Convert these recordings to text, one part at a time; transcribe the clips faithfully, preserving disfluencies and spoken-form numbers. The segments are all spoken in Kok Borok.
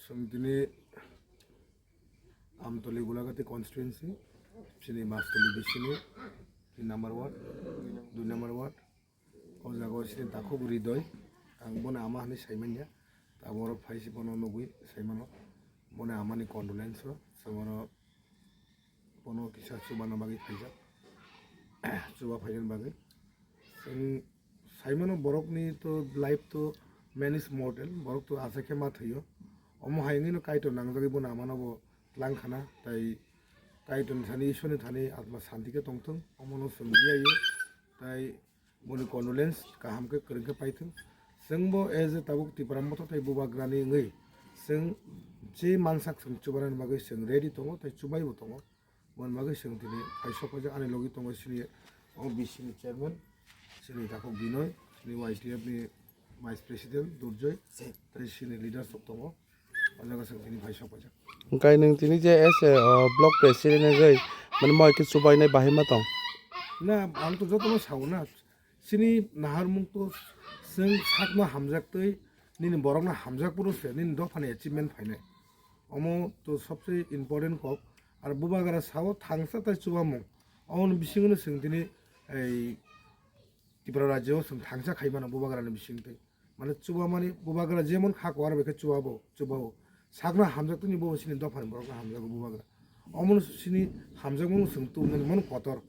Chwng tini Amtoli Gulagati constituency, chini Mastoli bisini tin number ward, dui number ward. O jaga o chini takhuk Ridoi, ang bono ama hinwi saimanya. Tabuk oro phaisi bono nugwi saimano. Bono amani condolence o, chwng oro bono kisa chubana bagwi phaijak. Chuba phainani bagwi. Chwng saimano borokni to life to man is mortal, borok to asai khe ma thwio. Omo hai wngwino Kaitor nangjagwi bono amano bo tlang khana, tai Kaitorni thani, Ishwarni thani atma santi khe tongthung, omono chwng biyaio. Tai boni condolence kaham khe kwrwng khe paithung. Chwngbo as a tabuk Tipra Motha tai Bubagrani wngwi chwng je mansak chwng chubanani bagwi chwng ready tongo, tai chubaibo tongo. Boni bagwi chwng tini phai sok paijak, ani logi tongo chini O B C ni chairman, chini takhuk Binoy, chini Y T F ni vice president Durjoy, tei chini leaders rok tongo. O jaga chwng tini phai sok paijak. Hwnkhe nwng tini je as a, uh, block president wngwi, mane, moi khe chubainai bahai ma tong? Na, ang to jotono sao na. Chini naharmung to chwng sakno hamjak twi, nini borokno hamjak phuru se, nini dophani achievement phainai. Omo to sobse important kok. Ar Bubagra sao thangsa tai chubamung. Omoni bisingo no chwng tini ei Tripura rajyo o chwng thangsa khai mano Bubagrani bisingtwi. Mane chubamani Bubagra jemon kha kuar bai khe chubabo, chubao. Sakno hamjak tini bo chini dophani borokno hamjago Bubagra. Omono chini hamjakmung chwng tubunani mano kotor.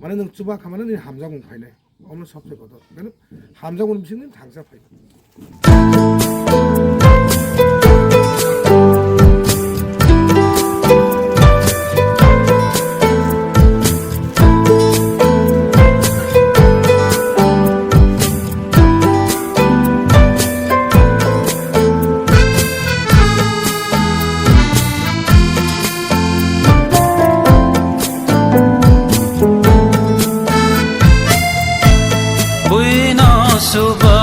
Mane nwng chuba kha mane nini hamjakmung phainai. Omono sobse kotor. Mane hamjakmung bisingtwi thangsa phai. Buino suba